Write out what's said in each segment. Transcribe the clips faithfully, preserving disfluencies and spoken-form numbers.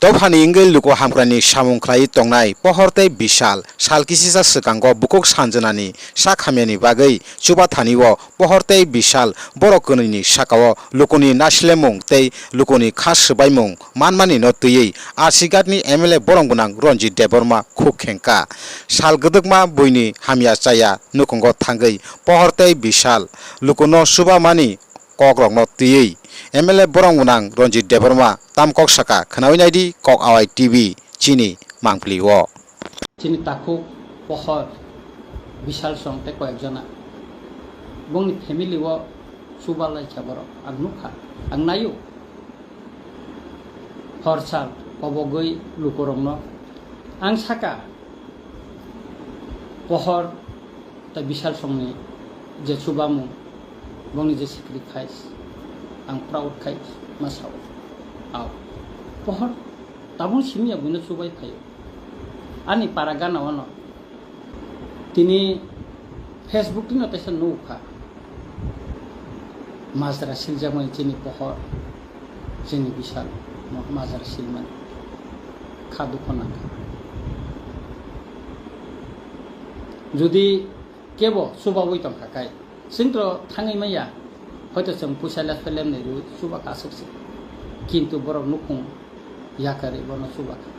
Dophani wngwi luku hamkraini samung khlaiwi tongnai Pohor tei Bishal sal kisisa swkango bukhuk sanjwnani sak hamyani bagwi chubathani-o Pohor tei Bishal borok kwnwini saka-o lukuni naislemung tei lukuni kha swbaimung manmani-no twiwi R C Ghat ni M L A borom gwnang Ranjit Debbarma khuk khengkha. Sal gwdwkma buini hamya chaya nukhungo thangwi Pohor tei Bishal lukuno chubamani kokrokno twiwi M L A borom gwnang Ranjit Debbarma tam kok saka, khwnawi naidi Kok Awai T V chini mangpili-o. Chini takhuk Pohor, Bishal song tei koyek jona bongni family-o chuba lai kha borok. Ang nukha, ang naio. Hor sal kobogwi lukurokno ang saka, Pohor tei Bishal songni je chubamung, bongni je sacrifice, ang proud khai ma sao. Ao, Pohor tabung simi ya buino chubai phaio. Ani para gana wano tini Facebook tino teisa nukha. Majra siljakmani chini Pohor, chini Bishal, ma-, majra silmani. Kha dukho nangkha. Jodi kebo chubawi tongkha kai, chwngtro thangwi maya, hoito chwng puisa lepsa lemnai rwi chubakha aswk se. Kintu borok nukhung yakarwi bono chubakha.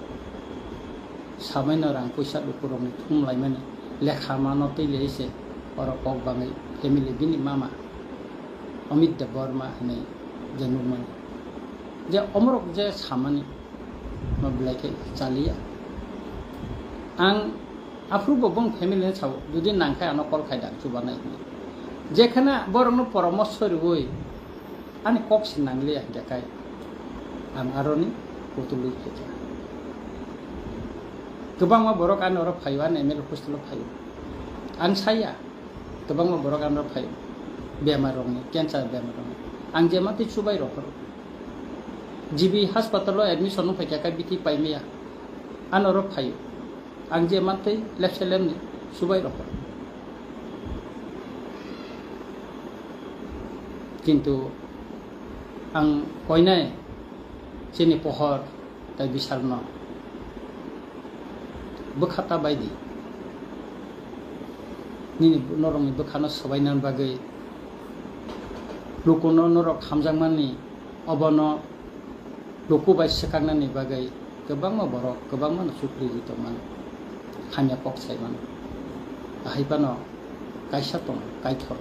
Samaino rang puisa lukurokni thum laimani lekha mano twi lei se oro kok bangwi family bini mama Amit Debbarma hinwi je nukmani. Je omorok je samani ma belai khe chaliya. Ang aphuru bo bong family ni sao, jodi nangkhe ano call khai dang chubanai hinwi. Jekhana borokno poramorsho rwui ani kok se nangliya hinkhe kai ang aroni kutulwi phaikha. Kwbangma borok ani oro phaio, ani M L A hostel o phaio. Ang saya, kwbangma borok ani oro phaio. Bemar rokni, cancer bemar rokni. Ang je matwi chubai rohoro. G B hospital o admission wng phaikha kai bithi paimaya. Ani oro phaio. Ang je mantwi lepse lemni chubai rohoro. Kintu ang koinai chini Pohor tei Bishalno bwkha ta bai di. Nini norokni bwkhano swbainani bagwi, lukuno norok hamjakmani, obono luku bai swkaknani bagwi kwbangma borok kwbangmano chukriwi tongmano, hamya kok saimano. Ahai phano kaisa tongo, Kaitor.